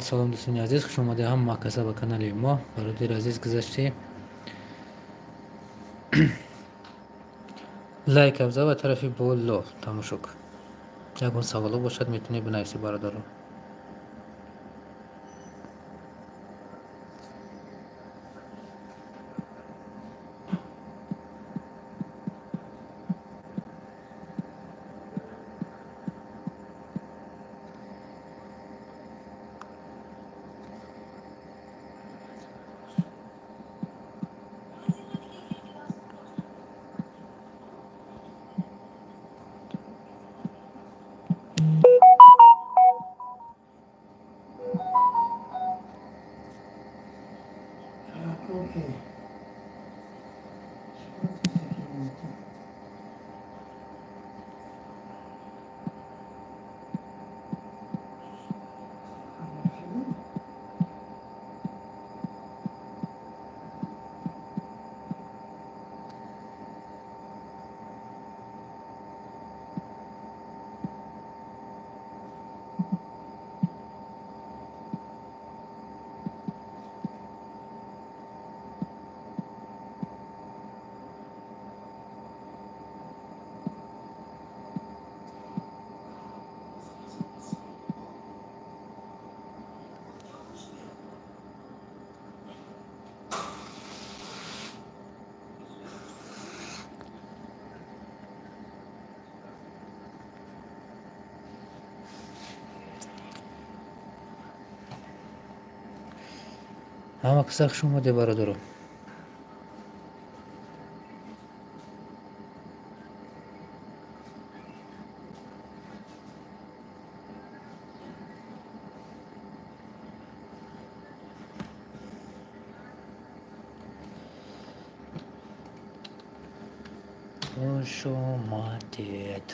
Салом, дӯстони азиз, хуш омадед ҳама каса ба канали мо. Бародари азиз, гузашти лайк афза ва тарафи боло тамошо кун. Ягон саволо бошад, метавонед бинависед, бародаро. Ҳама каса хуш омадед, бародаро. Хуш омадед.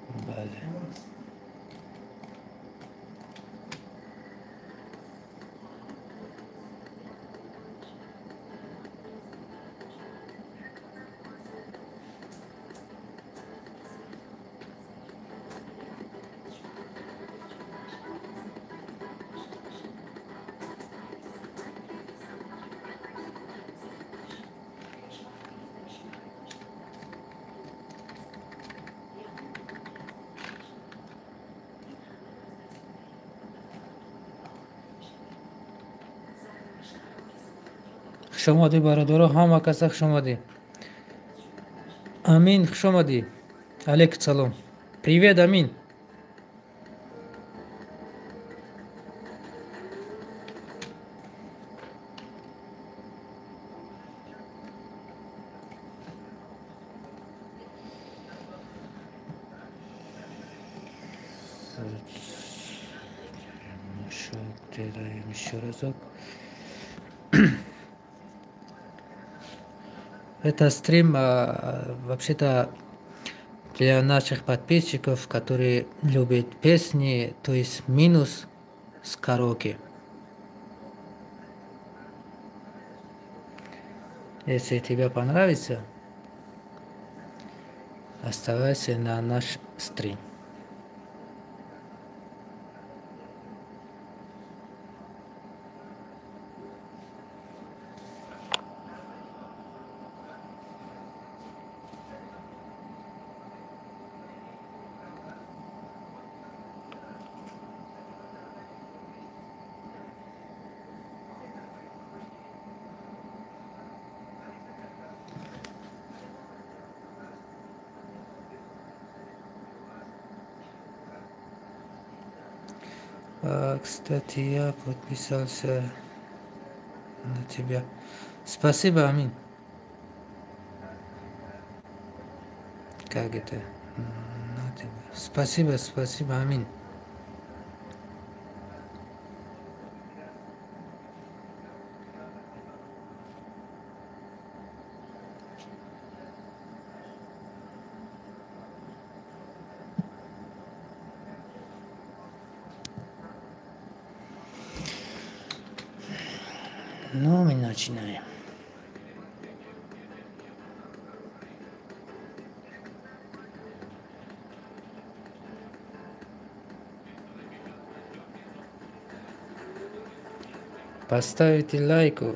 Хуб, бале. Хуш омадӣ, бародаро, ҳама каса хуш омадӣ. Амин, хуш омадӣ. Алейкум салом. Привет, Амин. Делаем еще разок. Это стрим вообще-то для наших подписчиков, которые любят песни, то есть минус с караоке. Если тебе понравится, оставайся на наш стрим. Кстати, я подписался на тебя. Спасибо, Амин. Как это? На тебя. Спасибо, спасибо, Амин. Ну, мы начинаем. Поставите лайку.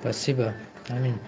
Спасибо. Аминь.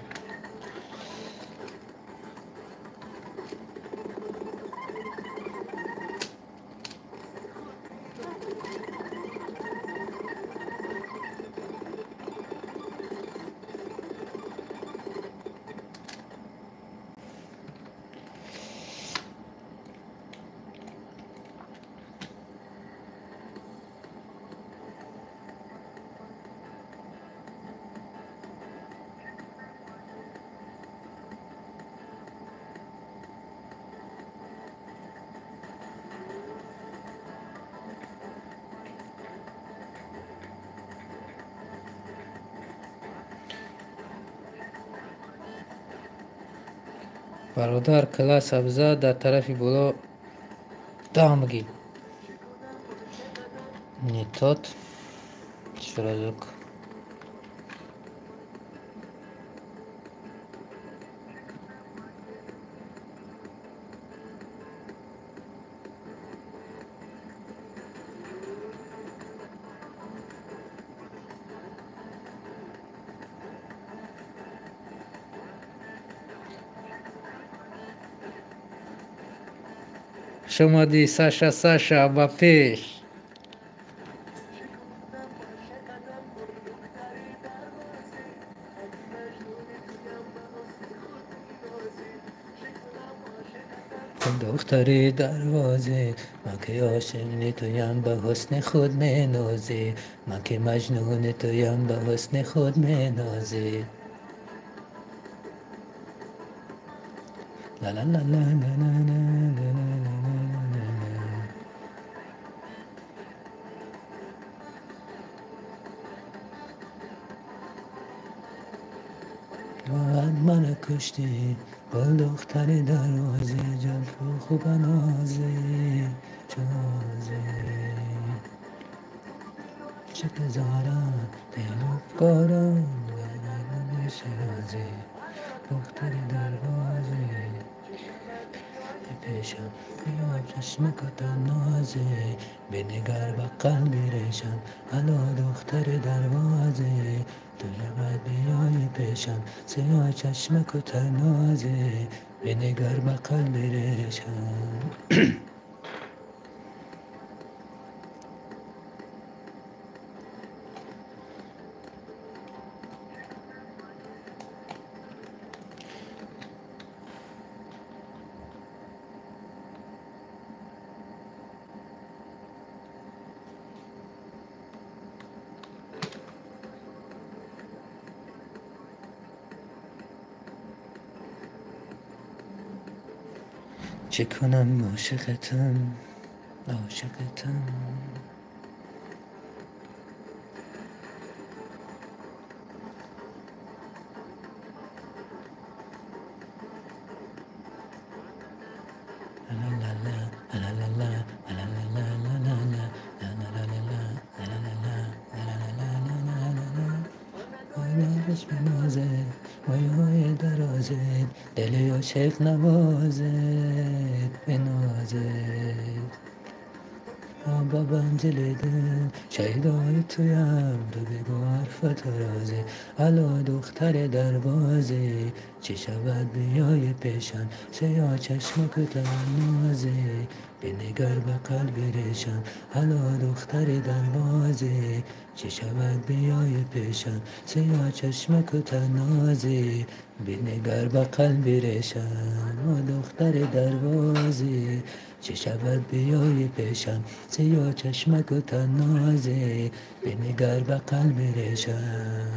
Бародар, класс абза дар тарафи боло дам бигир. Не тот. Ещё разок. Шумади, Саша, Саша, ба пеш. Духтари дарвозе, ман ки ошиқи туям, ба ҳусни худ менозӣ. Ман ки маҷнуни туям, ба ҳусни худ менозӣ. Ла-ла-ла-ла-ла-ла-ла-ла-ла. Мана кушти, гул духтари дарвозе, ҷон хуб нозе, чозе. Шакзорон, дилафкорон, широзе, духтари дарвозе. Пешам, биё чашмаката нозе, бинигар ба қалби решам, ало духтари дарвозе. Ту шавад биёи пешам, сиёҳ чашмаката нозе, бинигар ба қалби решам. Чӣ кунам ошиқатам, ошиқатам. Дили ошиқ навозед, бинозед. Бабам дили дил, шайдои туям, ту бигӯ ҳарфату розӣ. Ало духтари дарвозӣ, чӣ шавад биёи пешам, сиёҳ чашмаката нозӣ, бинигар ба қалби решам. Ало духтари дарвозӣ, чӣ шавад биёи пешам, сиёҳ чашмаката нозӣ, бинигар ба қалби решам. О духтари дарвозӣ, چه شود بیایی پیشم سیاه چشمک و تنازی بنگر به قلب ریشم.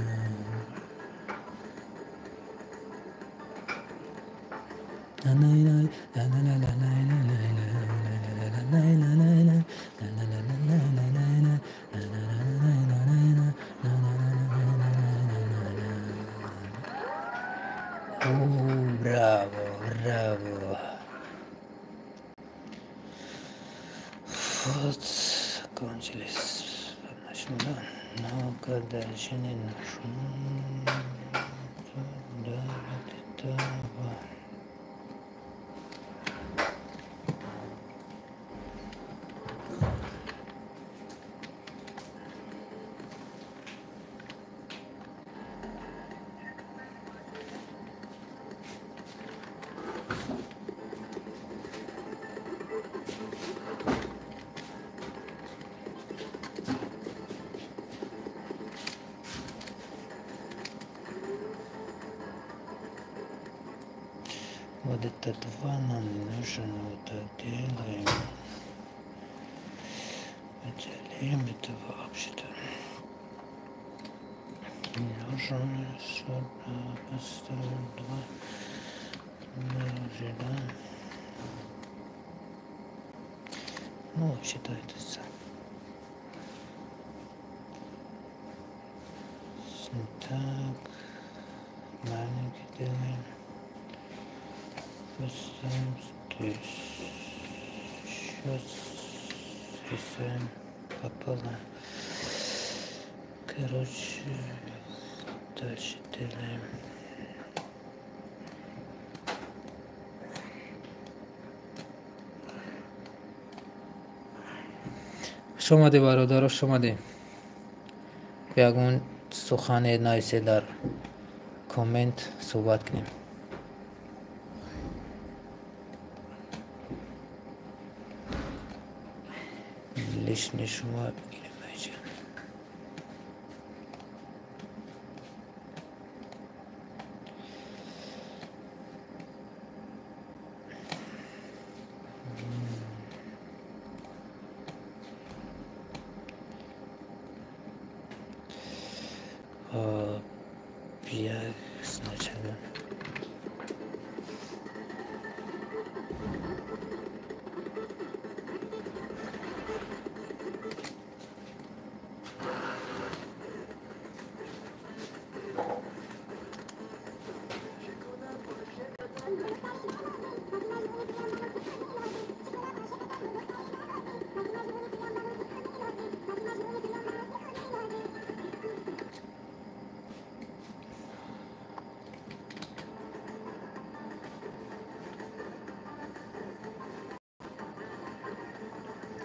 Браво, браво. Вот, закончились. Начну, да? Ну-ка, дальше не ношу. Да, вот это. Вот это два нам нужен, вот так делаем. Выделяем это вообще-то. Нужен сюда поставим два. Да. Ну, вообще-то это сам. Так, маленький делаем. Поставим здесь. Сейчас рисуем пополам. Короче, дальше делаем. Хуш омадӣ, бародаро, хуш омадӣ. Ягон сухане нависе дар коммент, суҳбат кунем. Лишний шумо бигирем айҷа. Я сначала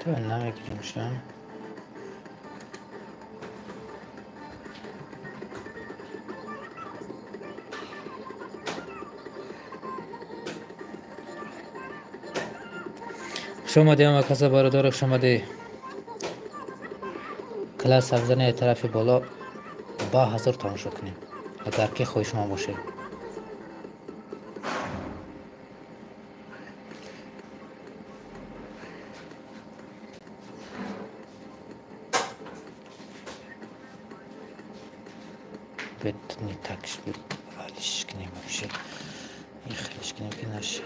намегирем шам. Хуш омадӣ ҳама каса, бародар, хуш омадӣ. Класс сабзани тарафи боло ба 1000 тамошо кунем, агар ки хоҳишманд бошед. Не так алиш кунем вообще. Ихлиш кунем ки нашед.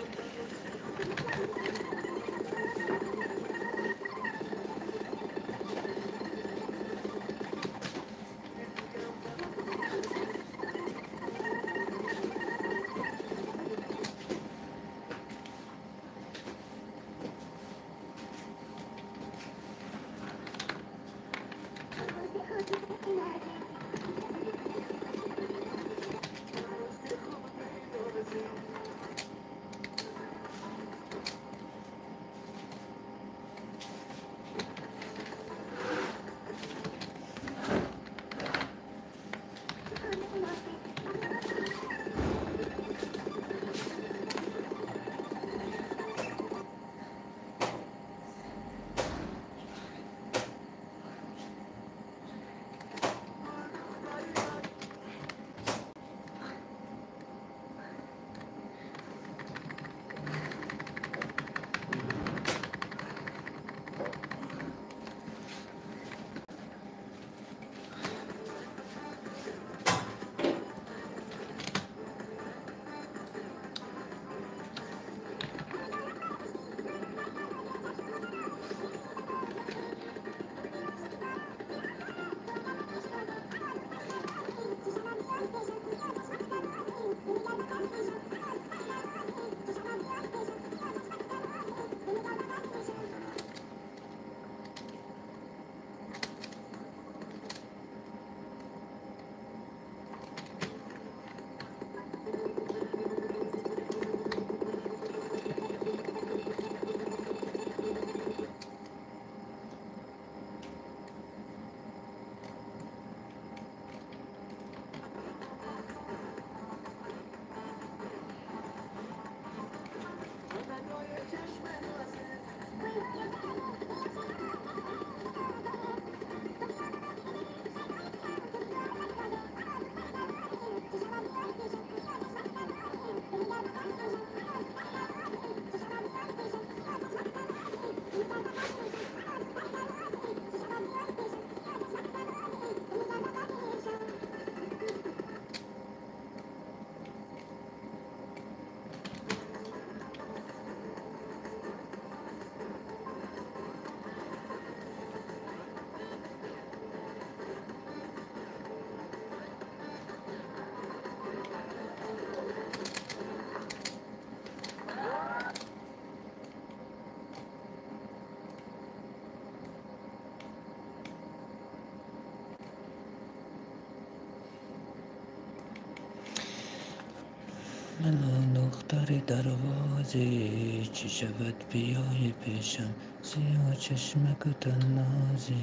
من دختر دروازی چی شود بیای پیشم، سیاه چشمک و تنازی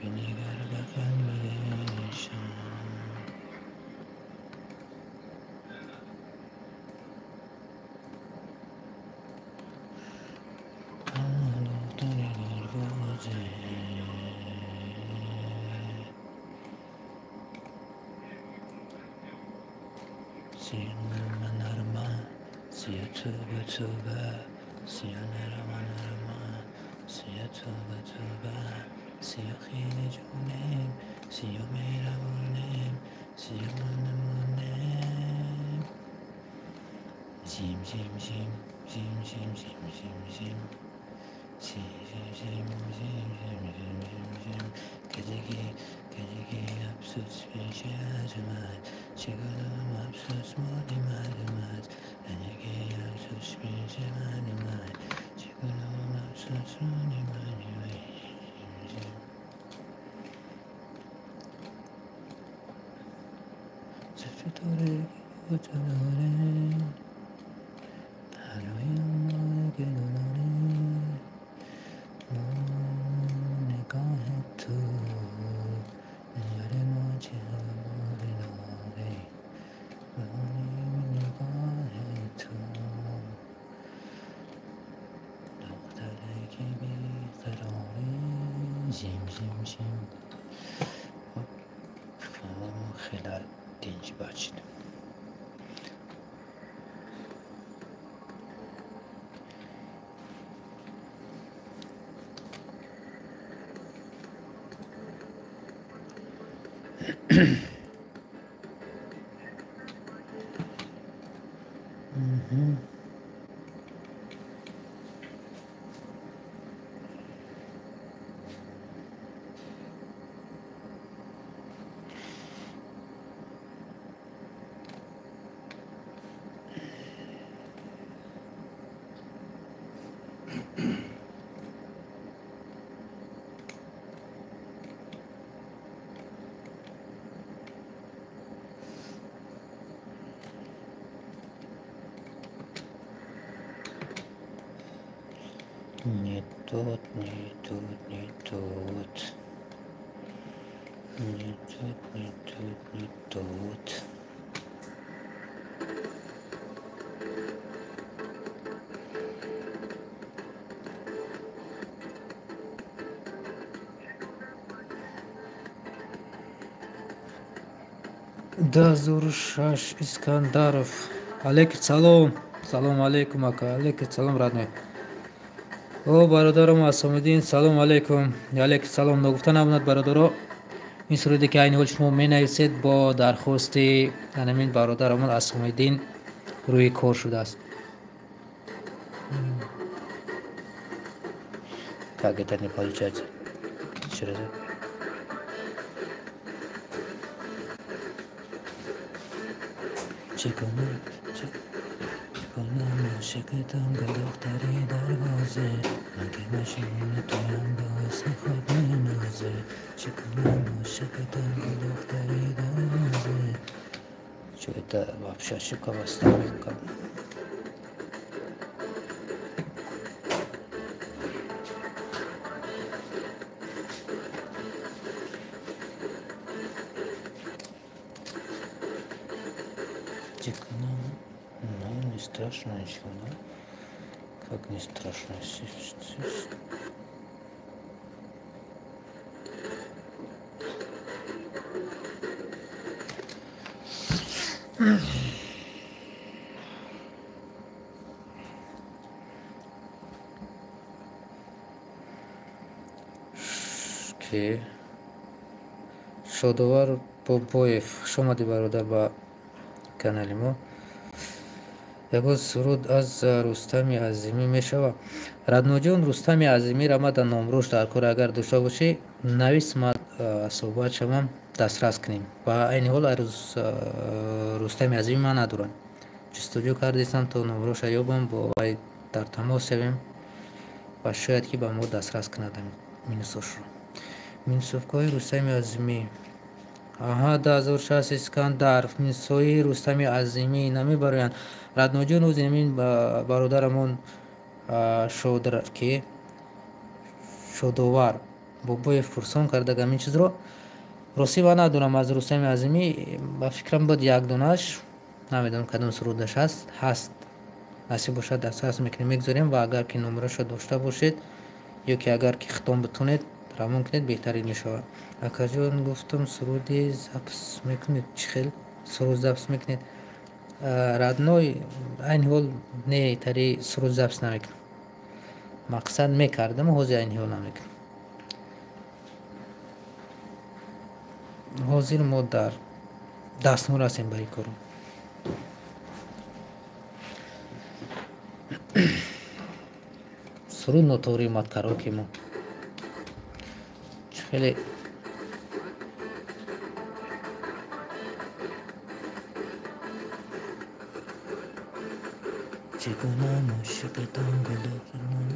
بنگر بغل میشم. من دختر دروازی سیاه توبه توبه، سیاه نرما نرما، سیاه توبه توبه، سیاه خیلی جونم، سیاه مهربونم، سیاه مونمونم. زیم زیم زیم زیم زیم زیم زیم زیم زیم زیم زیم زیم زیم زیم زیم. کجگی کجگی افسوس پیش از من، چگونم افسوس مادی مردمت. کجگی افسوس پیش من من، چگونم افسوس مادی مردمت. ستاره گوتناره هلوی گلولاره، نگاه تو نظر ما چه داره، نگاه تو دختره که بیقراره. زیم زیم زیم. خیلی dinç başladım. Не тот, не тот, не тот. Не тот, не тот, не тот. Дазуршаш Искандаров. Алейкум салом. Салом алейкум, ака. Алейкум салом, родной. О бародарам Асомиддин, салом алейкум. Алейкум салом. Ногуфта намонад бародаро, ин суруде ки айни ҳол шумо менависед бо дархости ҳамин бародарамон Асомиддин рӯи кор шудааст. Как это не получается? Через шикатам гулдухтари дарвозе, ман ки машини туям ба ҳусни худ менозе. Чикунам шикатам гулдухтари дарвозе. Чё это вообще ошибка поставил? Ну, не страшно ничего, да? Как не страшно? Ки Шодовар Бобоев, хуш омадӣ бародар ба канали мо. Ягон суруд аз Рустами Азимӣ мешавад? Радноҷон, Рустами Азимиро ма дар номрӯш дар кор агар дошта бошӣ, навис, ма суҳбат шавам, дастрас кунем. Ва айни ҳол Рустами Азимӣ ман надорам. Ҷустуҷӯ кардистам то номрӯша ёбам, бо вай дар тамос шавем ва шояд ки ба мо дастрас кунад минусошро. Минусовкаҳои Рустами Азимӣ. Аҳа, 2006 Искандар, минусҳои Рустами Азимӣ намебароянд. Радноҷон, оз ҳамин бародарамон ки Шодовар Бобоев пурсон карда ҳамин чизро. Ростӣ ман надонам аз Рустами Азимӣ, ба фикрам буд як донаш, намедонам кадом сурудаш ҳаст. Ҳаст, насиб бошад дастрас мекунем, мегузорем ва агар ки номерашро дошта бошед ё ки агар ки хитом битонед равон кунед, беҳтарин мешавад. Акаҷон, гуфтам суруди запис мекунед, чӣ хел суруд запис мекунед? Радной, айни ҳол не, тари суруд запис намекунам. Мақсад мекардам, ҳозир айни ҳол намекунам. Ҳозир мо дар дастмур ҳастем ба ин кору. Суруд нотоғри омад караоке мо. Чӣ хеле чигуна мошиқитон гулдухтарон.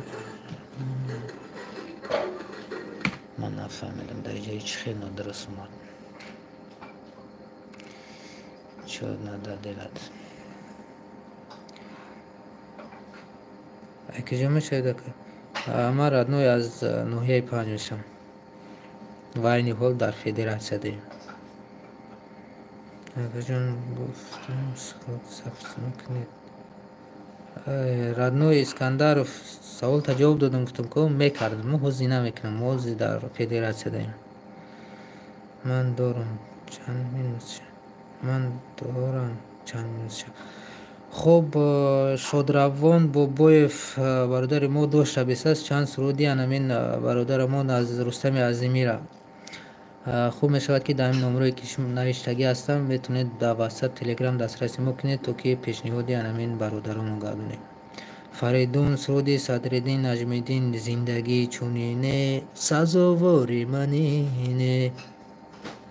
Ман нафаҳмидам дар ҷои чӣ хел нодуруст омад. Чё надо делать? Акиҷо мешавед ака? Ман родной аз ноҳияи Панҷ мешавам ва айни ҳол дар федератсия дорем. Акаҷон, гуфтам суруд запис мекунед. Родной Искандаров, саволта ҷавоб додам, гуфтам ко мекардам, мо ҳозир намекунам, мо ҳозир дар федератсия дорем. Ман дорам чанд минус, ман дорам чанд минус. Хоб, Шодравон Бобоев бародари мо дошта бисаст чанд суруди анамин бародарамон аз Рустами Азимира. Хуб мешавад ки дар ҳамин номерое ки навиштагӣ ҳастам метавонед дар WhatsApp, Telegram дастрасӣ мо кунед, то ки пешниҳоди анамин бародарамон гардонем. Фаридун, суруди Садриддин Наҷмиддин, зиндагӣ чунине, сазовори манине,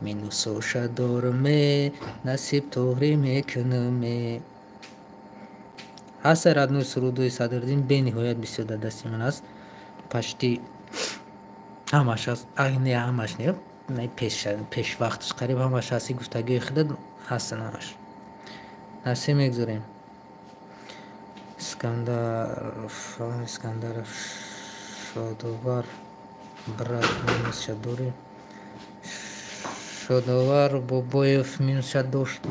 минусоша дорме, насиб тоғрӣ мекунаме. Ҳаста родной сурудҳои Садриддин бениҳоят бисёр дар дасти ман аст. Пашти ҳамаш аст, не ҳамаш не, пешвақташ қариб ҳамаш ҳаст, гуфтагиҳои худат ҳастанд ҳамаш. Насиб мегузорем. Искандаров, Шодовар брат минусша дорем. Шодовар Бобоев минусша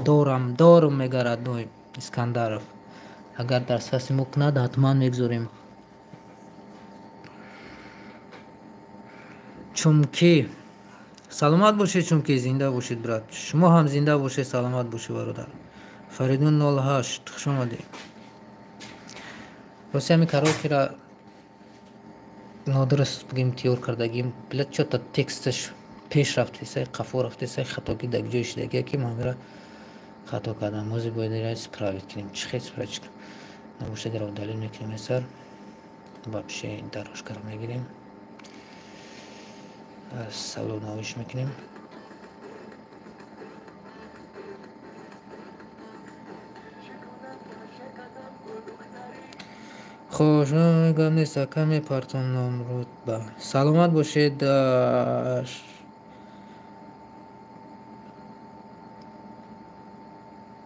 дорам, дорам мега родной Искандаров. Агар дастраси мо кунад, ҳатман мегузорем. Чунки саломат бошед, чунки зинда бошед брат. Шумо ҳам зинда бошед, саломат бошед бародар. Фаридун 08, хуш омадед. Рости ҳамин караокеро нодуруст бигем тиёр кардагим. Била чё-то тексташ пеш рафтесай, қафо рафтесай, хатогӣ дар ҷои шидагия ки ман ира хато кардам. Ҳозир бояд ира исправить кунем. Чӣ хел исправить кунем? Набошад ира удалить мекунем сар. Вообще дорожкаро мегирем. Сало навиш мекунем. Хош, гап нест, ака мепартом номрутба. Саломат бошед.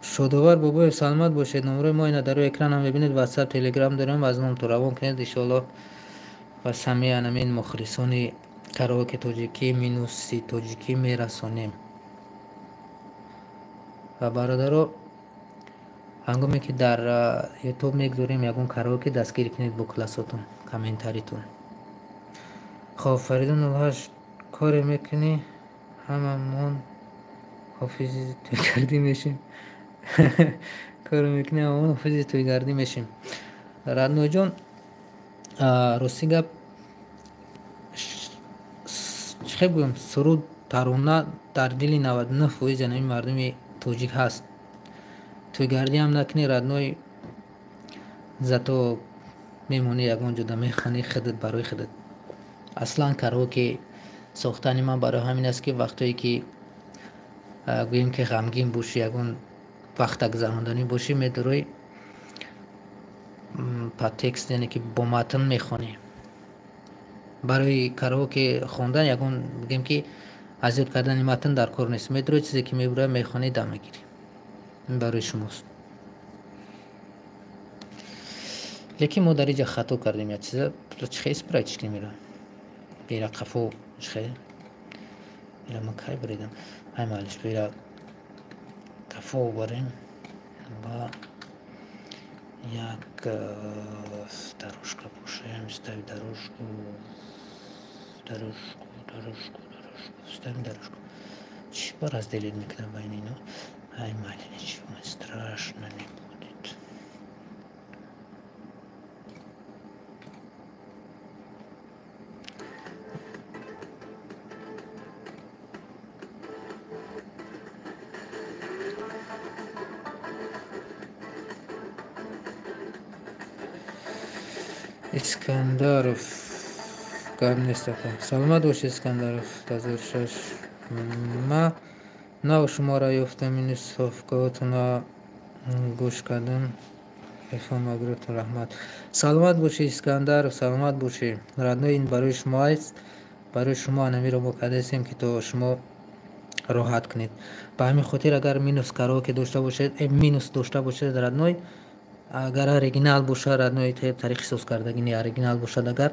Шодовар Бобоев, саломат бошед. Номрои мо ина дар рӯи экранам мебинед. WhatsApp, Telegram дорем, аз номтон равон кунед иншоалло. Ва сами анамин мухлисони караоке тоҷикӣ минуси тоҷикӣ мерасонем. Ва бародаро, ҳангоме ки дар YouTube мегузорем ягон караоке, дастгирӣ кунед бо классотон, комментаритон. Хоб, Фаридун 08, коре мекунӣ, ҳамамон ҳофизи тӯйгардӣ мешем. Коре мекунӣ, ҳамамон ҳофизи тӯйгардӣ мешем. Радноҷон, рости гап, чӣ хел гӯям, суруд тарона дар дили 99% ҳамин мардуми тоҷик ҳаст. Тӯйгардӣ ҳам накунӣ, родной, зато мемонӣ ягон ҷода мехонӣ худат барои худат. Аслан караоке сохтани ман барои ҳамин аст, ки вақтое ки гӯем ки ғамгин бошӣ, ягон вақта гузаронданӣ бошӣ, медурӯй по текст, яъне ки бо матн мехонӣ. Барои караоке хондан ягон бигем ки азёд кардани матн дар кор нест. Медурӯй чизе ки мебурад мехонӣ, дам мегирӣ. Ин барои шумост. Лекин мо дар инҷа хато кардем як чиза. Чӣ хел исправить кунем ира? Ира қафо чӣ хел? Ира ман кай буридам? Ай малиш, ира қафо барем ва як дорожка пушем, ставь дорожку, дорожку, дорожку, дорожку, ставим дорожку. Чӣ ба разделить мекунам байни ино? Ай майли, ничего страшно не будет. Искандаров, гап нест ака. Саломат бошед, Искандаров. 2006. Ма нав шуморо ёфтам, минусовкаотонро гӯш кардам. Эфон Магротон раҳмат. Саломат бошед, Искандаров, саломат бошед. Родной, ин барои шумо аст. Барои шумо анамиро мо кардастем, ки то шумо роҳат кунед. Ба ҳамин хотир агар минус караоке дошта бошед, минус дошта бошед, родной, агар оригинал бошад, родной, таърихи соз кардагӣ не, оригинал бошад, агар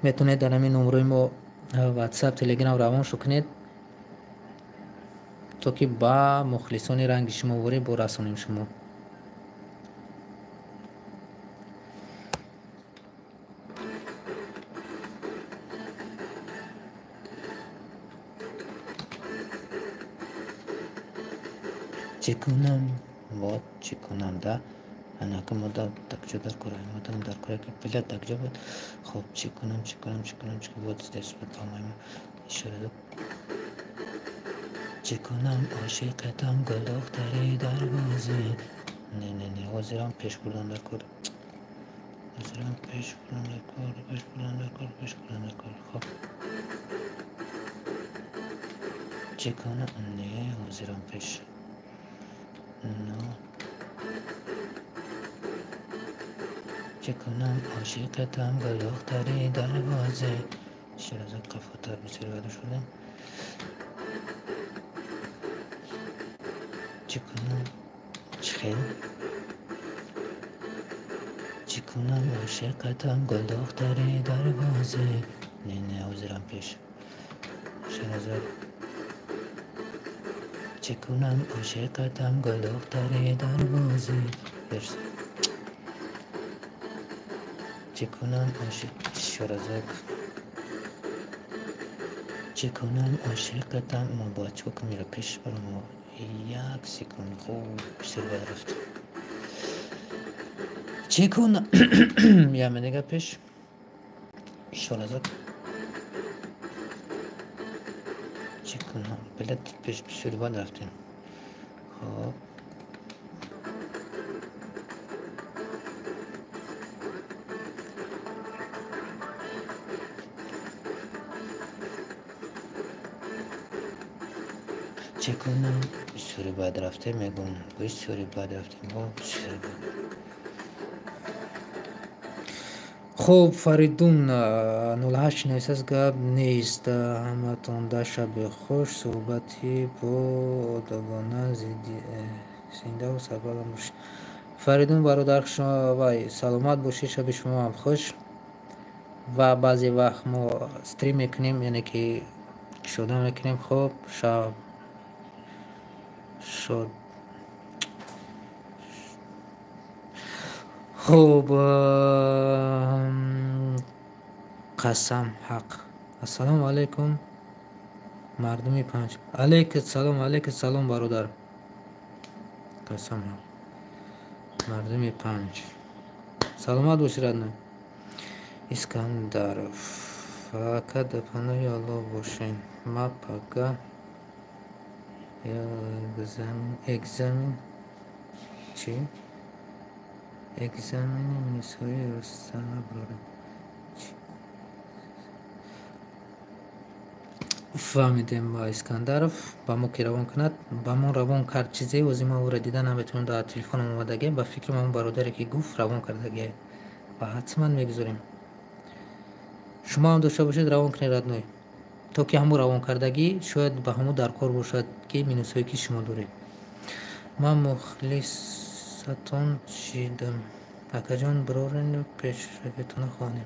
метавонед дар ҳамин номрои мо WhatsApp, Telegram равон шо кунед, то ки ба мухлисони ранги шумо ворӣ борасонем шумо. Чӣ кунам? Вот чӣ кунам, да? Анака мода такҷо дар кора, модам дар кора, ки била такҷо буд. Хоб, чӣ кунам, чӣ кунам, чӣ кунам, чӣ вот здесь вот, по-моему, ещё разок. Чӣ кунам, ошиқатам, гулдухтари дарвоза. Не, не, не, ҳозирам пеш бурдан дар кор. Ҳозирам пеш бурдан дар кор, пеш бурдан дар кор, пеш бурдан дар кор. Хоб. Чӣ кунам? Не, ҳозирам пеш. Но. Чӣ кунам, ошиқатам, гулдухтари дарвоза. Шираза қафотар бисёр вада шудем. Чӣ кунам? Чӣ хел? Чӣ кунам, ошиқатам, гулдухтари дарвоза. Не, не, ҳозирам пеш. Шираза. Чӣ кунам, ошиқатам, гулдухтари дарвоза. Чӣ кунам, ошиқ. Шираза. Чӣ кунам, ошиқатам. Мо бояд чӣ кунем? Ира пеш барам. Як секунд. Хуб, бисёр бад рафт. Чӣ кунам? Яме дига пеш. 4000. Чӣ кунам? Билет пеш бисёри бад рафтем. Хоб. Чӣ кунам? Бисёри бад рафтем, мегӯм. Бисёри бад рафтем. Бисёри бад. Хуб, Фаридун 08 нависааст, гап нест. Ҳаматонда шаби хуш, суҳбати бо одобона зиндаву сарбаланд бошед. Фаридун бародар, вай саломат бошед, шаби шумо ҳам хуш. Ва баъзе вақт мо стрим мекунем, яъне ки кушода мекунем. Хуб, шаб шод. Хуб, қасам ҳақ. Ассалому алайкум мардуми панҷ. Алайкум салом, алайкум салом бародар. Қасам ҳақ. Мардуми панҷ. Саломат бошед, родной. Искандаров. Ака, дар паноҳи Аллоҳ бошед. Ма пага экзамен чӣ? Экзамени нисои Рустама брорем. Фаҳмидем. Искандаров ба мо ки равон кунад, ба мо равон кард чизе, ози ма ӯро дида наметавонам, дар телефонам омадагӣ, ба фикрам ҳамон бародаре ки гуфт равон кардагӣ ва ҳатман мегузорем. Шумо ҳам дошта бошед, равон кунед, родной, то ки ҳамон равонкардагӣ шояд ба ҳамон дар кор бошад, ки минусҳое ки шумо доред. Ман мухлисатон шидам. Акаҷон, бирорен пешравитона хонем.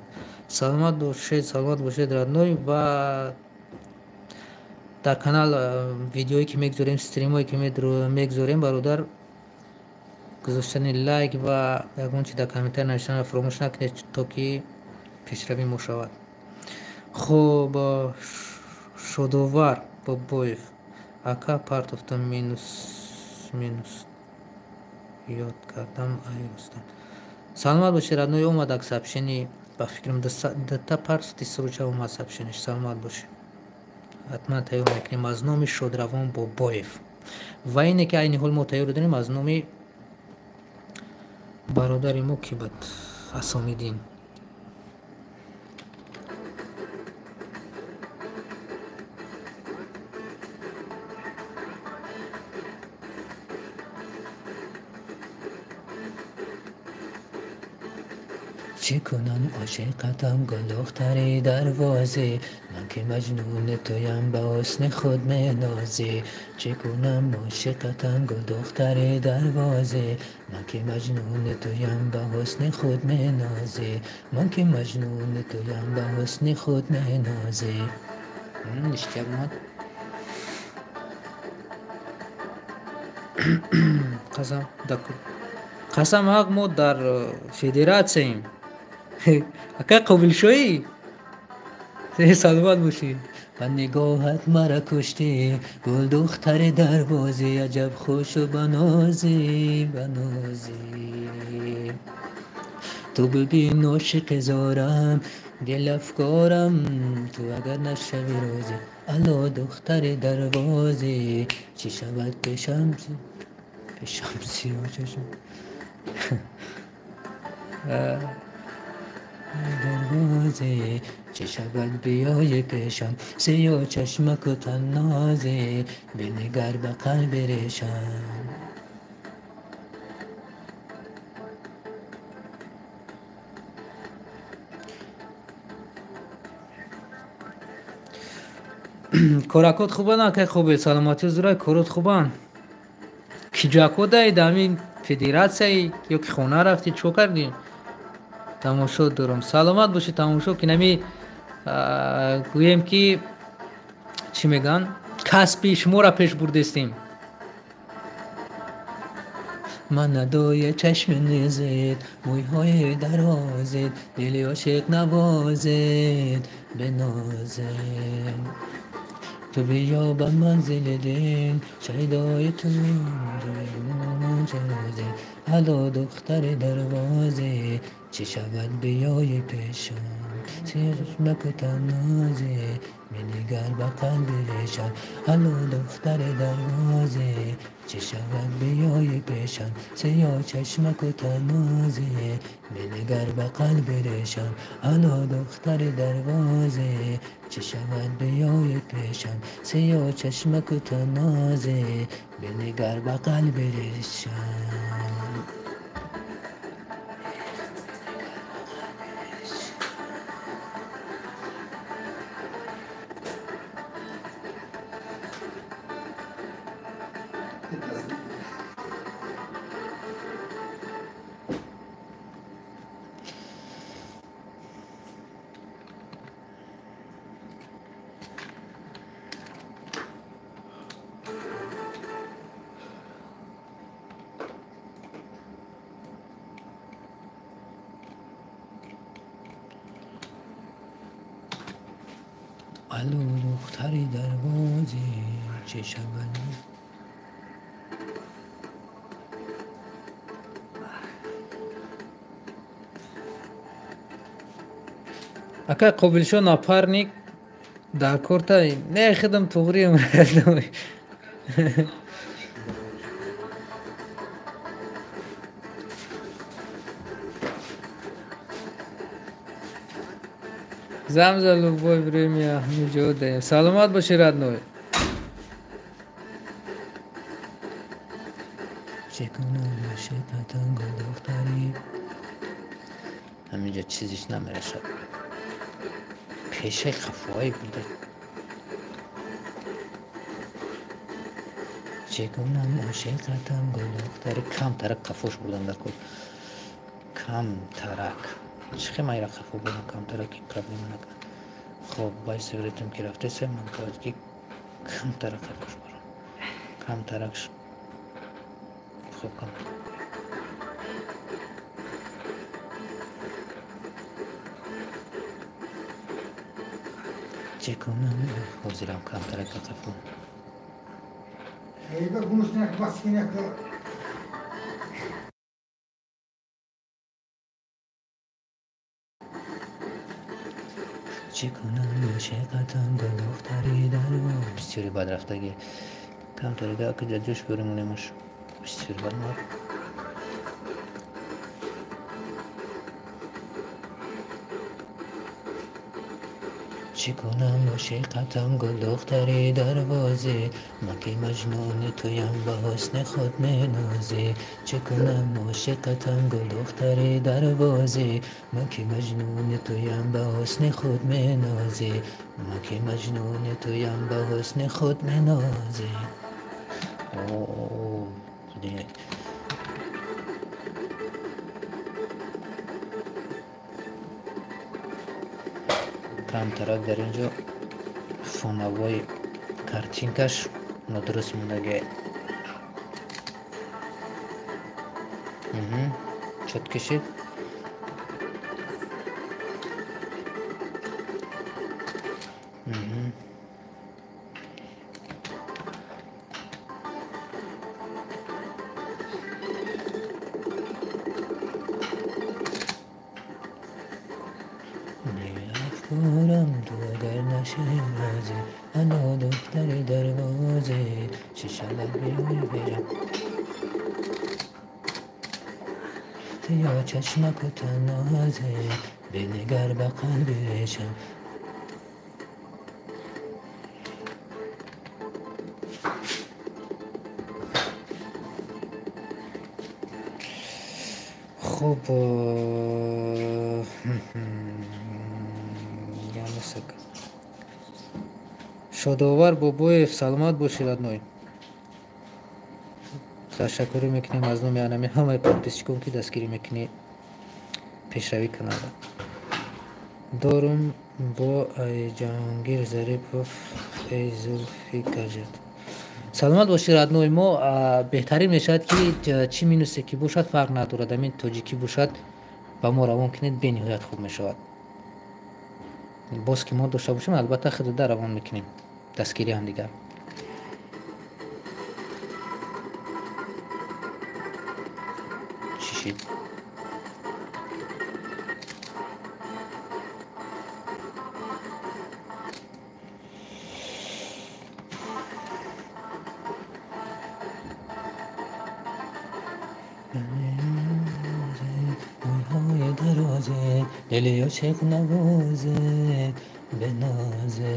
Саломат бошед, саломат бошед, родной. Ва дар канал видеое ки мегузорем, стримое ки мегузорем, бародар, гузоштани лайк ва ягон чи дар комментар навиштанро фаромӯш накунед, то ки пешравӣ мо шавад. Хуб, Шодовар Бобоев. Ака, партофтам минус минус ёд кардам, ай Рустам. Саломат бошед, родной. Омад ак сообщение, ба фикрам дата партофти сроча омад сообщениеш. Саломат бошед. Ҳатман тайёр мекунем аз номи Шодравон Бобоев. Ва ине ки айни ҳол мо тайёр дорем аз номи бародари мо, ки буд, Асомиддин. Чӣ кунам, ошиқатам, гулдухтари дарвозӣ, ман ки маҷнуни туям, ба ҳусни худ менозӣ. Чӣ кунам, ошиқатам, гулдухтари дарвозӣ, ман ки маҷнуни туям, ба ҳусни худ менозӣ, ман ки маҷнуни туям, ба ҳусни худ менозӣ. Ништяк омад. Қасам қасам ҳақ, мо дар федератсияем. Ака Қобилшоҳӣ, саломат бошӣ. Ба нигоҳат мара куштӣ, гулдухтари дарвозӣ, аҷаб хушу банозӣ, банозӣ. Ту бибин, ошиқи зорам, дилафкорам, ту агар нашавӣ розӣ. Ало, духтари дарвозӣ, чӣ шавад пешам, пешам сиёҳ чашм дарвозӣ, чӣ шавад биёи пешам, сиёҳ чашмаку таннозӣ, бинигар ба қалби решам. Коракот хубанд, акай Қобил? Саломатӣ зурай, корот хубанд? Киҷакодаи дар ҳамин федератсияи ё ки хона рафтӣ, чо кардӣ? Тамошо дорам. Саломат бошед, тамошо ки нами гӯем ки чӣ мегӯянд, касби шуморо пеш бурдестем. Ман адои чашми незед, мӯйҳои дарозед, дили ошиқ навозед, бинозед. Ту биё ба манзили дил, шайдои ту чозед. Ало, духтари дарвозӣ, чӣ шавад биёи пешам. Сиё чашмаку танозе, бинигар ба қалби решам. Алло духтари дарвозе, чӣ шавад биёи пешам. Сиё чашмаку танозе, бинигар ба қалби решам. Алло духтари дарвозе, чӣ шавад биёи пешам. Сиё чашмаку танозе, бинигар ба қалби решам. Алло духтари дарвозе, чӣ шавад. Акай Қобилшо напарник дар корта не хидам туғриам. Зам за любое время меҷодаем. Саломат бошӣ, родной. Чӣ кунам ошиқатам гул духтари. Ҳаминҷо чизиш намерасад. Пешаи хафоҳое буда. Чӣ кунам ошиқатам гул духтари. Камтарак қафош бурдам дар кор. Камтарак. Чӣ хел ман ира қафо бурдам камтарак, ки проблема накунад. Хоб, байсивретам ки рафтеса, ман бояд ки камтарак қафош барам. Камтарак. Хоб, кам. Чӣ кунам? Ҳозирам камтарак қафо. Чӣ кунам ошиқатам гул духтари дарво. Бисёри бад рафтагӣ. Камтарига акиҷа ҷӯш беремонемаш. Бисёри бад мар. Чӣ кунам ошиқатам гул духтари дарвозе, ман ки маҷнуни туям ба ҳусни худ менозӣ. Чӣ кунам ошиқатам гул духтари дарвозе, ман ки маҷнуни туям ба ҳусни худ менозӣ. Ман ки маҷнуни туям ба ҳусни худ менозӣ. Камтарак дар ин ҷо фонавои картинкаш нодуруст мондагӣ. Чот кашид. Афкорам ту агар нашинозӣ, алло духтари дарвозе, чӣ шавад биёи пешам. Сиё чашмаку танозе, бинигар ба қалби решам. Хуб, Шодовар Бобоев, саломат бошӣ, родной. Ташаккурӣ мекунем аз номи анами ҳамаи подписчикон, ки дастгирӣ мекунӣ пешравӣ канала. Дорум бо Ҷаҳонгир Зарипов, эй зулфи кажат. Саломат бошӣ, родной. Мо беҳтарин мешавад, ки чӣ минусе ки бошад, фарқ надорад, амин тоҷикӣ бошад, ба мо равон кунед, бениҳоят хуб мешавад. Боз ки мо дошта бошем, албатта худуда равон мекунем. Дастгирӣ ҳамдигар. Чӣ шид? موهای درازه دلی عاشق نوازه بنازه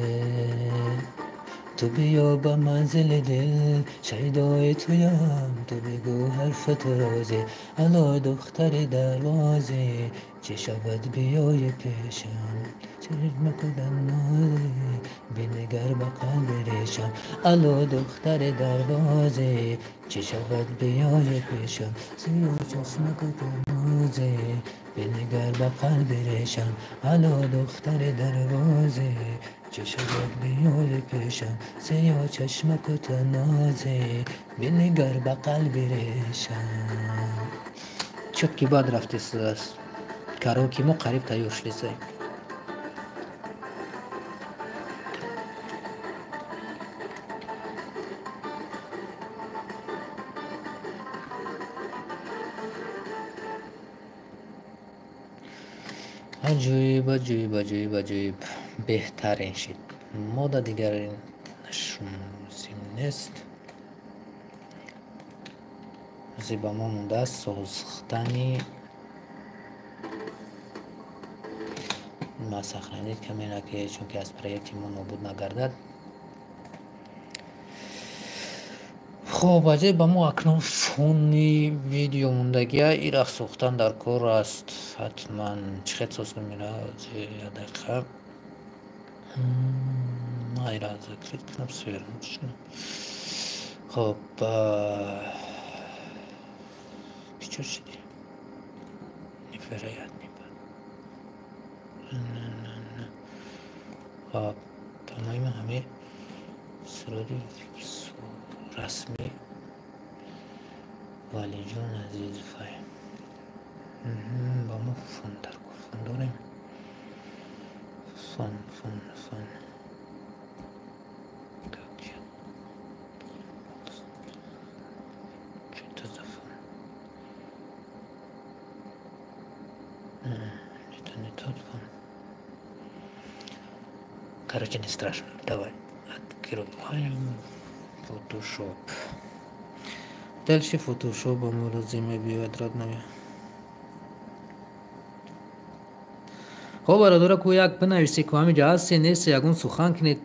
تو بیا با منزل دل شیدای تویم تو بگو حرف تو رازه الا دختر دروازه چه شود بیای پیشم چشم کدم نازه بنگر به قلب ریشم الا دختر دروازه چه شود بیای پیشم سیاه چشم کدم نازه بنگر به قلب ریشم الا دختر دروازه چه شود بیای پیشم سیاه چشمک نازه بنگر به قلب ریشم. Чётки бад рафтесааст. Караоке мо қариб тайёр шудесай. Аҷоиб, аҷоиб, аҷоиб, аҷоиб. Беҳтарин шид. Мода дигар лозим нест. Ба мо мондааст сохтани ма сохранить камера, ки чунки аз проекти мо нобуд нагардад. Хоб, аҷоиб, ба мо акнун фони видео мондагия ира сохтан дар кор аст. Ҳатман чӣ хел соз кунем ира? Як дақиқа. Ира закрыть кунам, свернуть кунам. Хоб, чё шуди? Невероятный бад. Хоб, по-моему, ҳамин суруди расми Валиҷон Азизовай. Ба мо фон дар кор. Фон дорем? Фон, фон, фон. Как я? Что это за фон? Это не тот фон. Короче, не страшно. Давай. Открываем Photoshop. Дальше Photoshop мы лозим родной. Хоб, бародаро, ку як бинависе, ку ҳамин ҷо ҳасте, несте, ягон сухан кунед.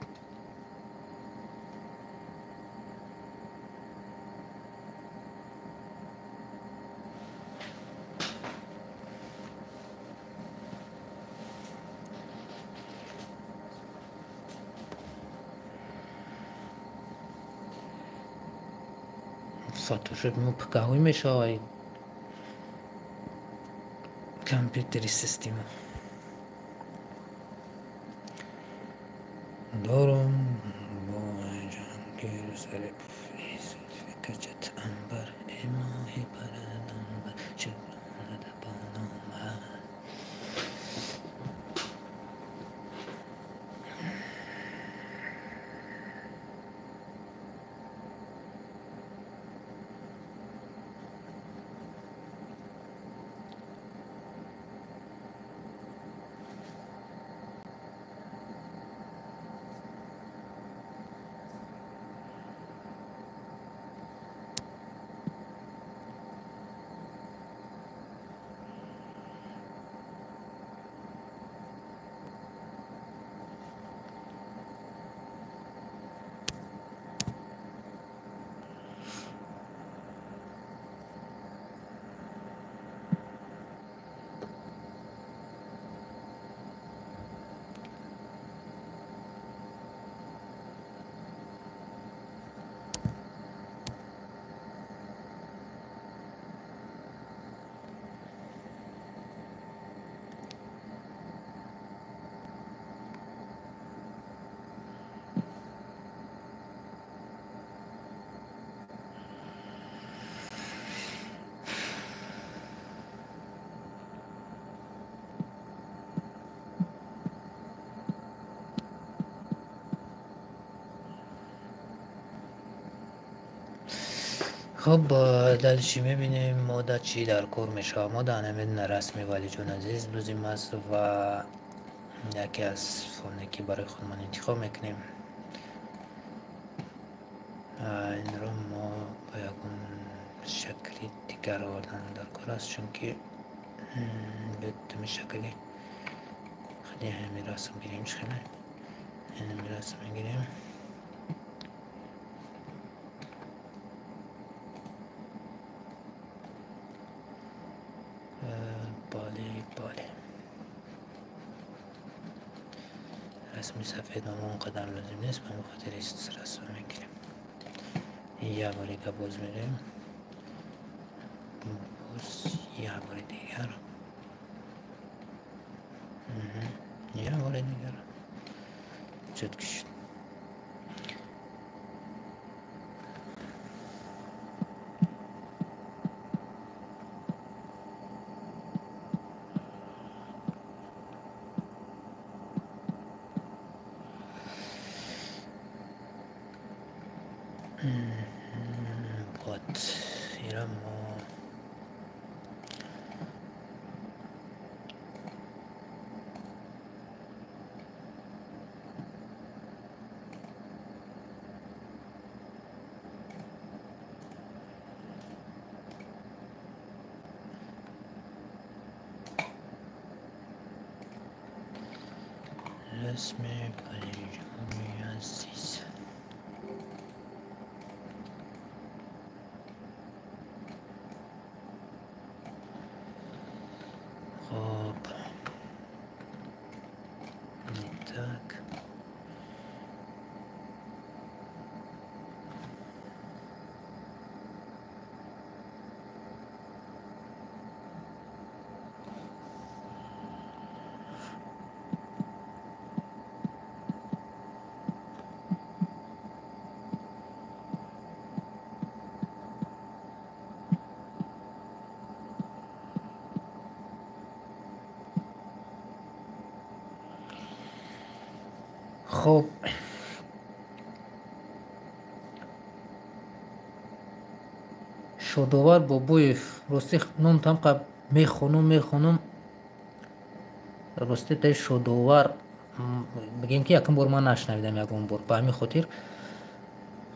Фотошоп мо пикаҳои мешавад компютери система. Дорум бо ҷангир сари качат анбар эмоҳи параданбар шукронада бонома. Хуб, дальше мебинем мода чӣ дар кор мешавад. Мода ҳамин расми Валиҷон Азиз лозим аст ва яке аз фоне ки барои худмон интихоб мекунем. Инро мо ба ягон Шакли дигар овардан дар кор аст, чунки бетми шакли худи ҳамин расм гирем, хеле ҳамин расм мегирем. Бале, бале, расми сафед ма он қадар лозим нест, ба ҳамин хотир расм мегирем. Як бори дига боз мерем, боз як бори дигар, як бори дигар чётко шуд. Вот, ира мо расми парижони азиз. Хоб, не так. Хоб, Шодовар Бобоев, рости ном тамқа мехонум, мехонум, рости таи Шодовар бигем ки якум бор ман нашнавидам ягон бор, ба ҳамин хотир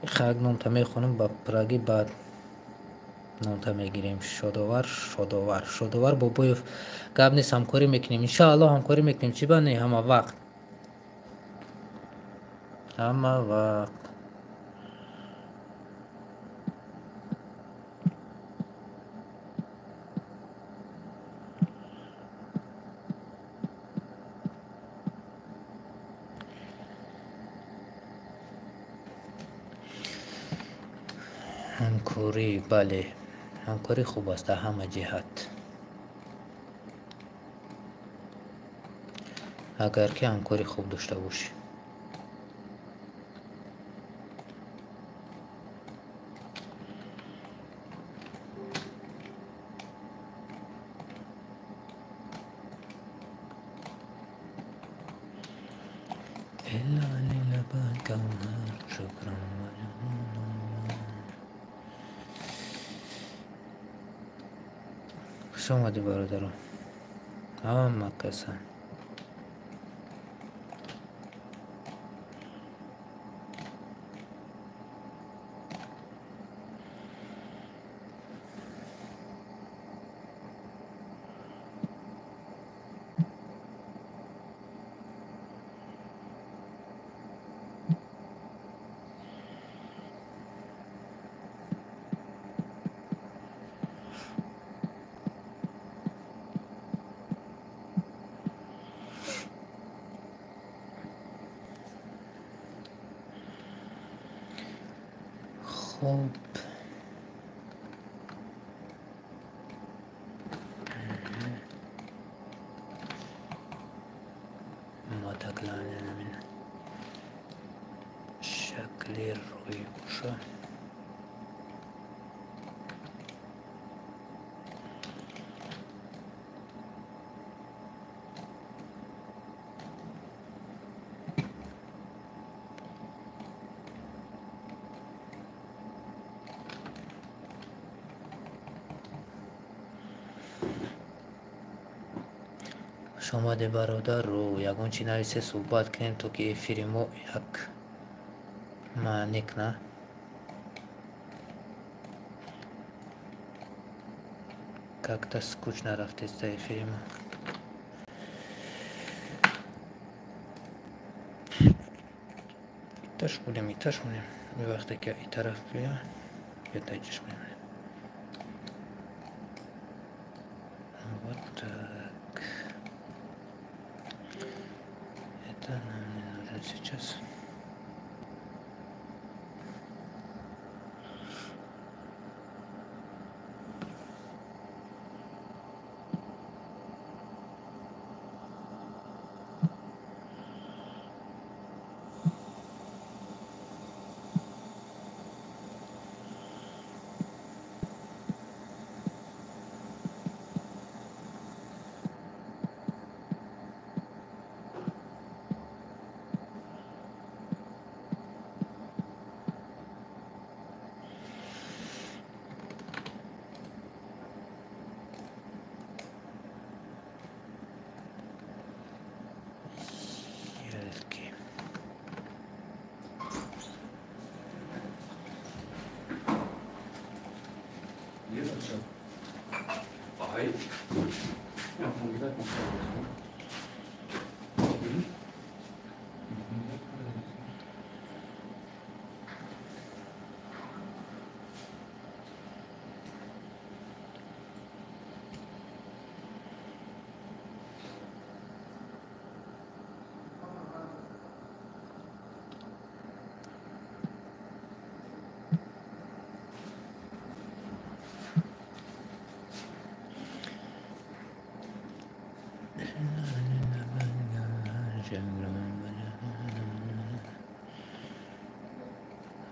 хак номта мехонум, ба праги баъд номта мегирем. Шодовар, Шодовар, Шодовар Бобоев, гап нест, ҳамкорӣ мекунем, иншааллоҳ ҳамкорӣ мекунем, чӣ ба не, ҳама вақт, ҳама вақт. Ҳамкорӣ, бале, ҳамкорӣ хуб аст дар ҳама ҷиҳат, агар ки ҳамкорӣ хуб дошта бошӣ. Хуш омадӣ, бародарон, ҳама касан. Хоб, мотокланамин шакли рӯй боша. Хуш омадӣ, бародару, ягон чи нависе, суҳбат кунем, то ки эфири мо як маъне кунад. Как-то скучно рафтеста эфири мо. Иташ будем, иташ будем. Вақте ки и тараф бия, я таҷиш мемонем. Вот так. Это нам не нужно сейчас. Pareil.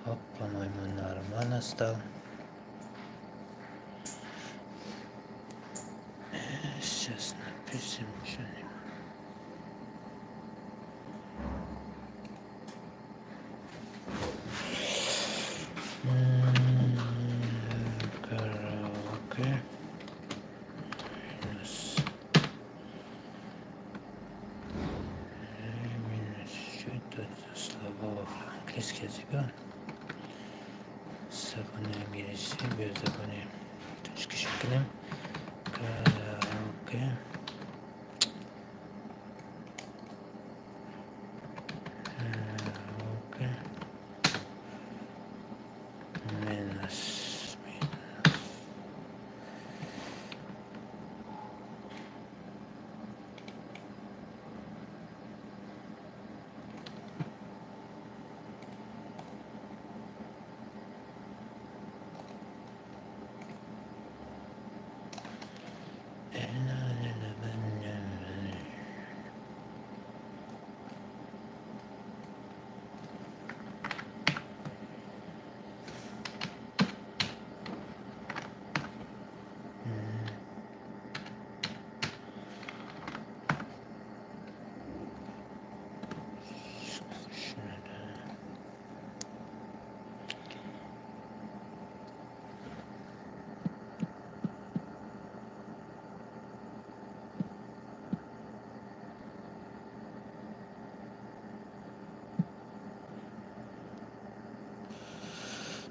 Хоп, по-моему, нормально стал. Сейчас напишем что-нибудь. Караоке. Минус. Минус. Что это за слова английский языка? Забони англисӣ биё забони тоҷикиш кунем. Караоке. Караоке. Минус. Минус.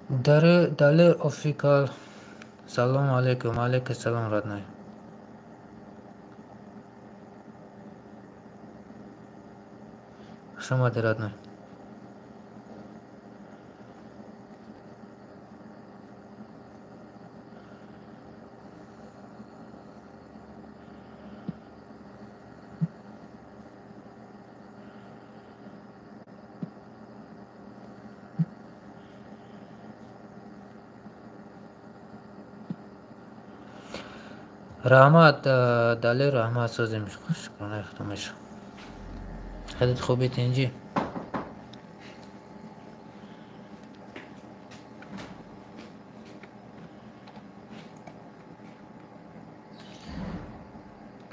Далер Офикал. Салом алейкум, алейкум салом, родной. Хуш омадӣ, родной. Раҳмат, Далер, раҳмат, созем, шукронаи худо меша. Хеле хуби, тинҷӣ.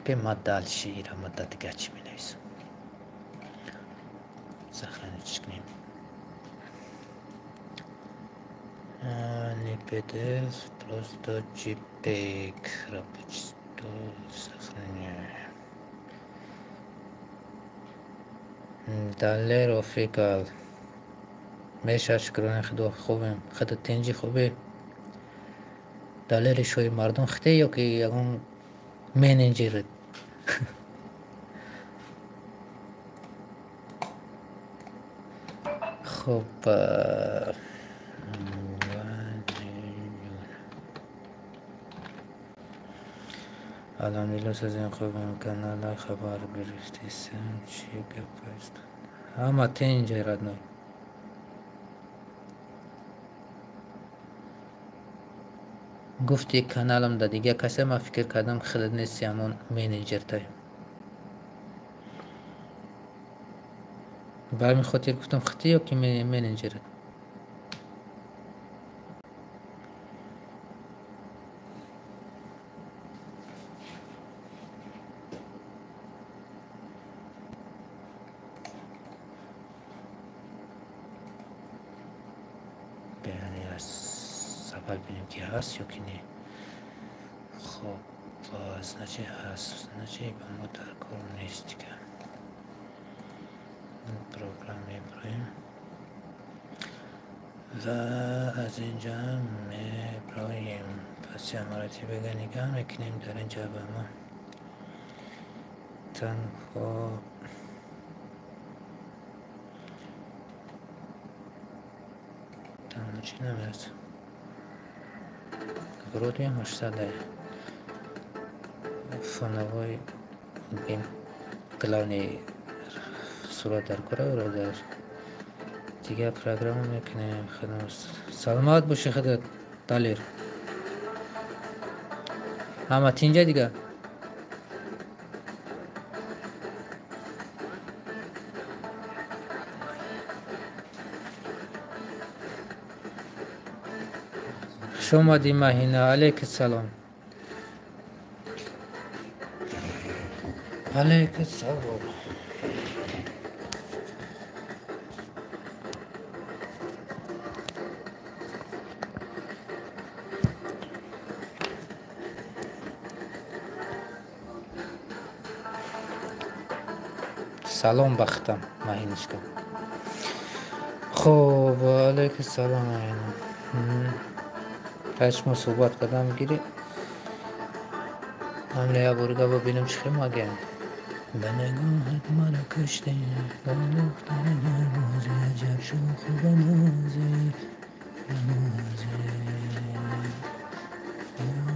Бе ма дальше ира ма да дига чӣ менависам. Сохранить кунем. Не PDF, просто JPEG. Рабочий стол, сохраняем. Далер Офикал. Меша, шукронаи худо, хубем. Худо тинҷӣ, хубӣ. Далери шои мардум хите ё ки ягон менеҷер? Хуб, алҳамдулилло, сазин хубам. Канала хабар гирифтесам, чӣ гап аст? Ҳама тинҷ, родной. Гуфти каналам да дига касе, ман фикр кардам худат нести, ҳамон менеҷертай. Ба ҳамин хотир гуфтам худти ё ки менеҷерат. Аввал бинем ки ҳаст ё ки не. Хоб, значит ҳаст, значит ба мо дар кор нест дига. Программ меброем ва аз инҷа меброем. Пас маротиба нигаҳ мекунем, дар инҷа ба мо танҳо чӣ намерасад. Вроде 800 фоновой главный сурат дар кора дар дигар программа мекунем. Саломат боши худат, Далер. Ҳама тинҷа дига? Хуш омадӣ, Маҳина. Алайкассалом. Алайкассалом. Салом бахтам, Маҳиночка. Хуб, алайкассалом, Маҳина. Шумо суҳбат кардам гирӣ. Ман як бор дига бибинам чӣ хел маган. Ба нигоҳат маро куште, ба духтари дарвоза, аҷаб шӯху ба нозе, ба нозе.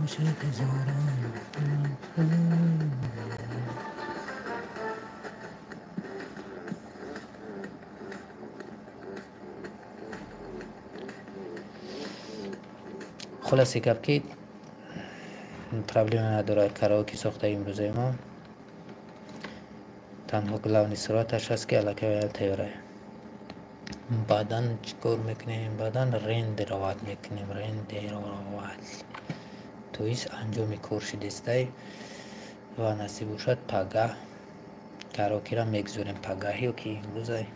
Ошиқи зорам. Хулоси гап ки проблема надорад караоке сохтаи имрӯзаи мо. Танҳо главни сураташ аст ки аллакай тайёрае. Баъдан чӣ кор мекунем? Баъдан рендеровать мекунем. Рендеровать, то есть анҷоми кор шидестай ва насиб бошад пагаҳ караокеро мегузорем. Пагаҳ ё ки имрӯзай.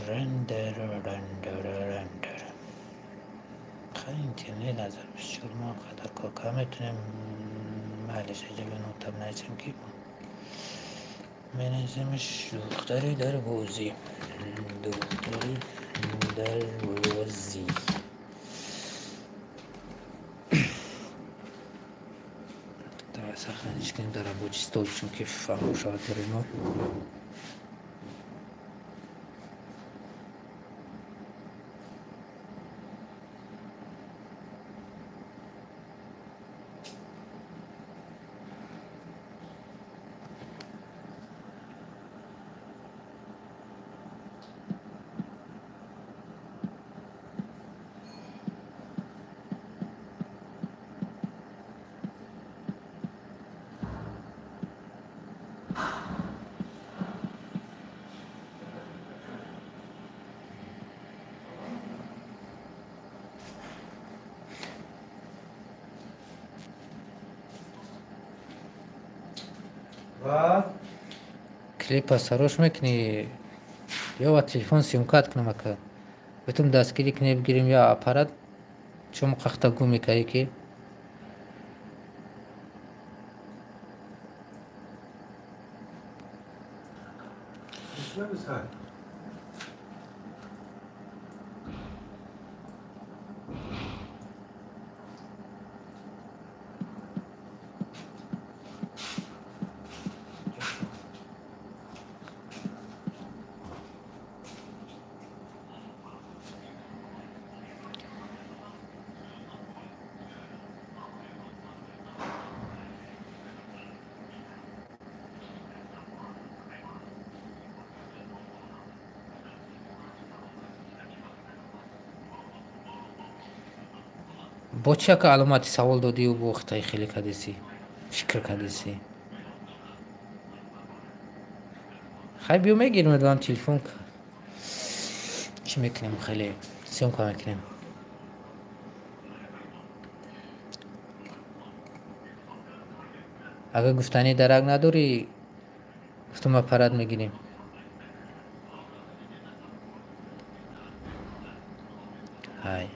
Рендер, рендер, рендер. Хай, интернет 1024 мо қадар кор карда метавонем. Майлиш, аҷаба нотаб нависем ки менависемш духтари дар бозӣ. Духтари дар бозӣ. Давай сохранить кунем дар рабочий стол, чунки фаҳмо шавад барои мо. Ва Клипа сарош мекунӣ ё ба телефон съёмкат кунам ака. Битум дастгирӣ кунӣ бигирем ё аппарат чун қахта гум мекарӣ ки. Чӣ Бо чӣ ака аломати савол додию бо хитои хеле кардесӣ? Фикр кардесӣ? Хай биё мегирем вам телефон. Чӣ мекунем хеле? Съёмка мекунем. Агар гуфтанӣ дарак надорӣ, гуфтум аппарат мегирем. Ҳай.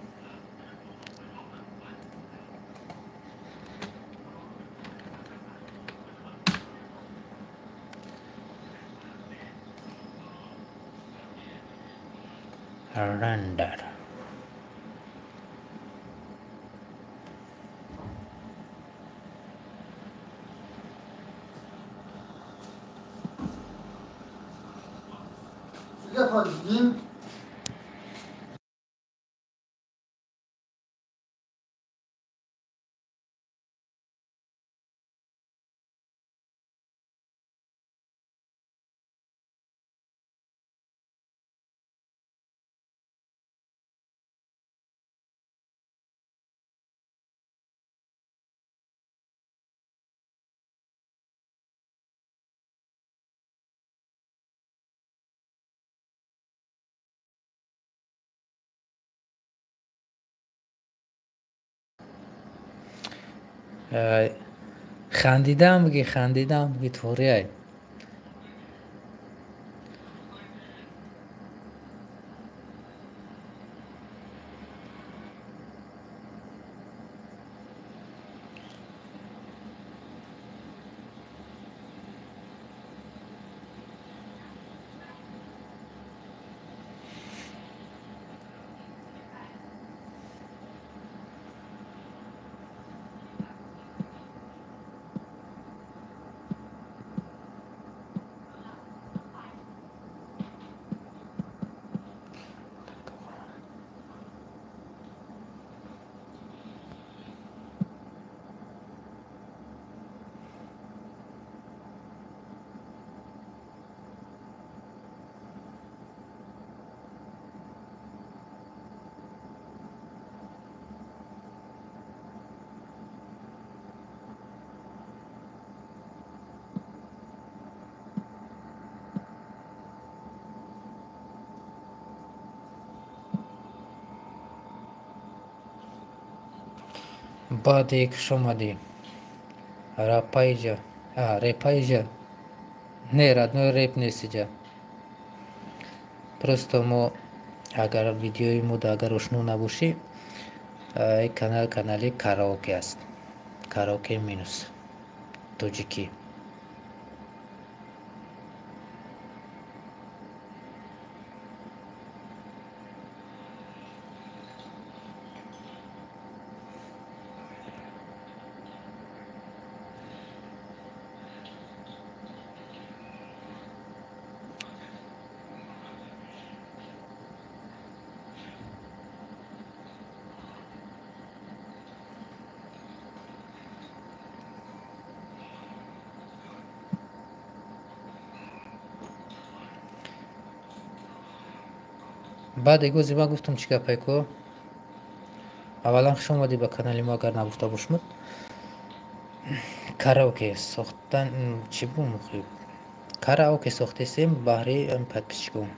Render. Хандидам бигӣ, хандидам бигӣ, туғри ай. Баъде хуш омадӣ. Рапаиҷа. Репаиҷа. Не, родной, реп нест иҷа. Просто мо агар видеои мо агар ошно набошӣ, ин канал канали караоке аст. Караоке минус. Тоҷикӣ. Баъд эгози ман гуфтам чӣ гапае ко? Аввалан хуш омадӣ ба канали мо, агар нагуфта бошмуд. Караоке сохтан чӣ бу мухиб? Караоке сохтесем баҳри подписчикон.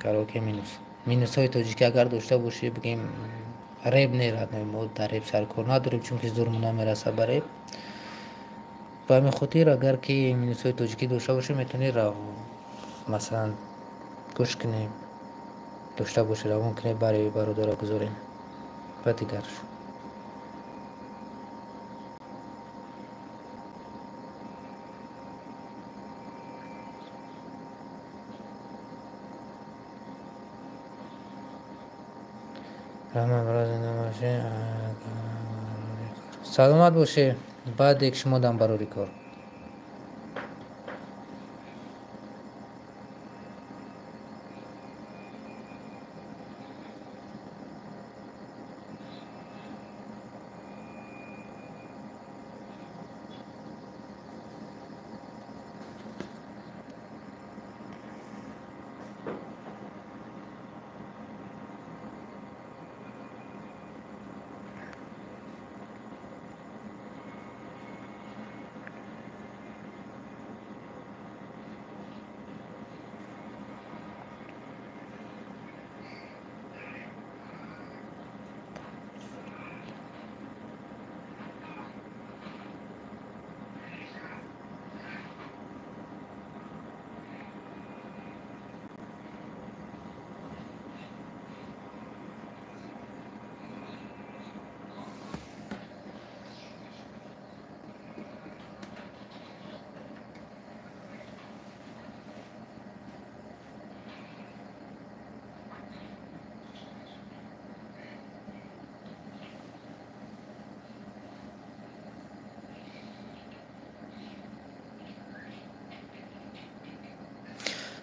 Караоке минус. Минусҳои тоҷикӣ агар дошта бошӣ, бигем реп не, родной, мо дар реп саркор надорем, чунки зурму намераса ба реп. Ба ҳамин хотир, агар ки минусҳои тоҷикӣ дошта бошед, метавонед, масалан, гӯш кунем, дошта бошед, равон кунед, барои бародара гузорем ва дигарш. Саломат бошед, баъде шумо дам барори кор.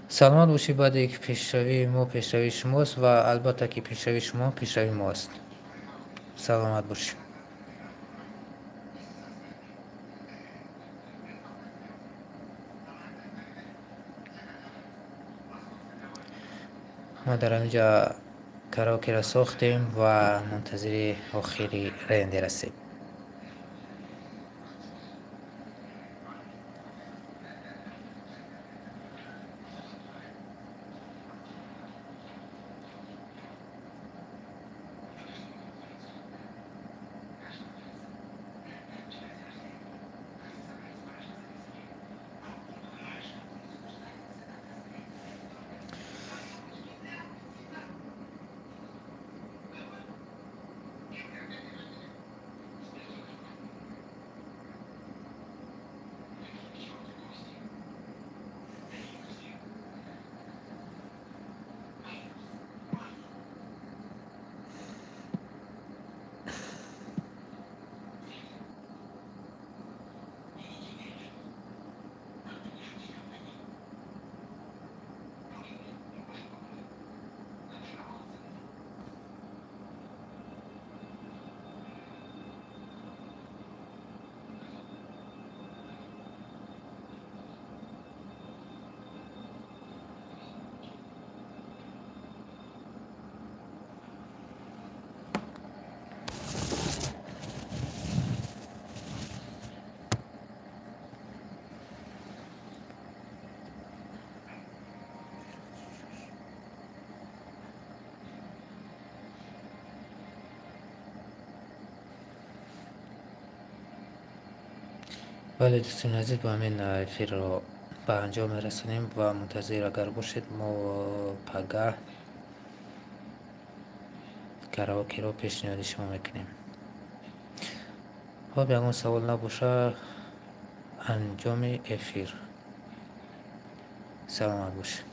Саломат бошед, баъде ки пешравии мо пешравии шумост ва албатта ки пешравии шумо пешравии мост. Саломат бошед. Мо дар ҳаминҷа караокеро сохтем ва мунтазири охири рендер ҳастем. Бале, дӯстони азиз, бо ҳамин эфирро ба анҷом мерасонем ва мунтазир агар бошед, мо пагаҳ караокеро пешниҳоди шумо мекунем. Хоб, ягон савол набоша, анҷоми эфир. Саломат бошед.